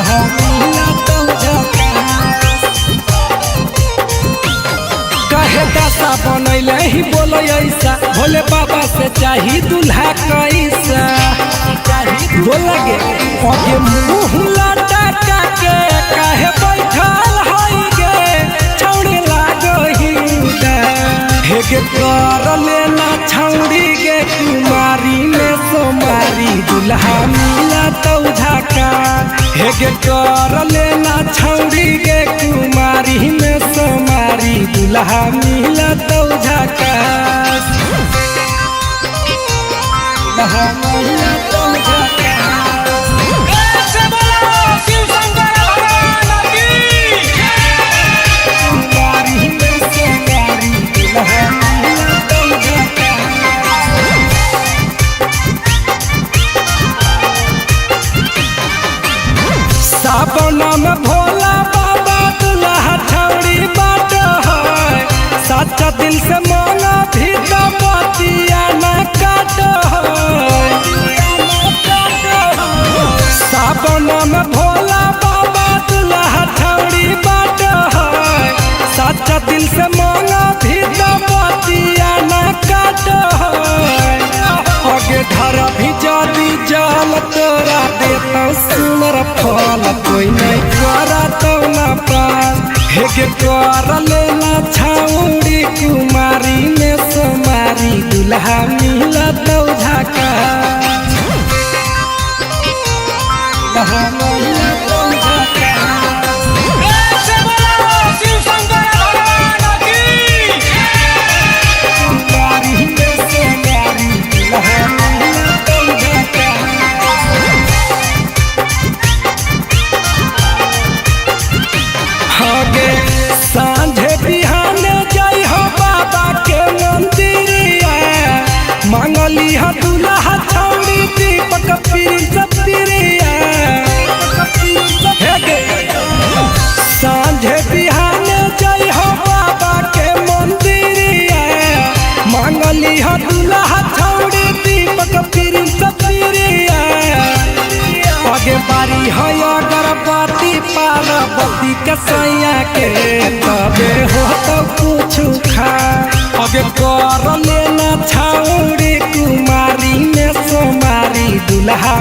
दुल्हा मिलतौ झकास। कहे दशा बनैले ही बोलो ऐसा, भोले बाबा से चाही दुल्हा कैसा। बोला गे अगे मुँह लटका के काहे बैठल हई गे, छौड़ी लागही हे गे कर लेना छौड़ी गे कुमारी में सोमारी दुल्हा मिलतौ झकास। हे गे कर लेना छौड़ी गे कुमारी में सोमारी दुल्हा मिलतौ झकास। दुल्हा मिलतौ झकास। एक से बोलो शिव शंकर भगवान की। कुमारी में सोमारी दुल्हा मिलतौ झकास। सावन में भोला बाबा दुल्हा छौड़ी बाट है, सच्चा दिल से मांगा भी तो बतिया न काट है। सावन में भोला बाबा दुल्हा छौड़ी बाट है, सच्चा दिल से मांगा भी तो बतिया न काट है। आगे धर भी जादी जल तोरा देता सुनर फल, कोई नहीं करतौ ना पास। हे गे कर लेना छौड़ी कुमारी में सोमारी दुल्हा मिलतौ झकास। दुल्हा मिलतौ झकास। एक से बोलो शिव शंकर भगवान की। कुमारी में सोमारी दुल्हा मिलतौ झकास। हगे साँझे बिहाने जाइ हो बाबा के मंदिरिया, मांगली ह दुल्हा छौड़ी दीपक प्रिंस प्रिया। हे गे साँझे बिहाने जाइ हो बाबा के मंदिरिया, मांगली ह दुल्हा छौड़ी दीपक प्रिंस प्रिया। आगे बारी है अगरबत्ती पार्वती के सैया के, तबे हो तो कुछ खा। आगे कर लेना छौड़ी कुमारी में सोमारी दुल्हा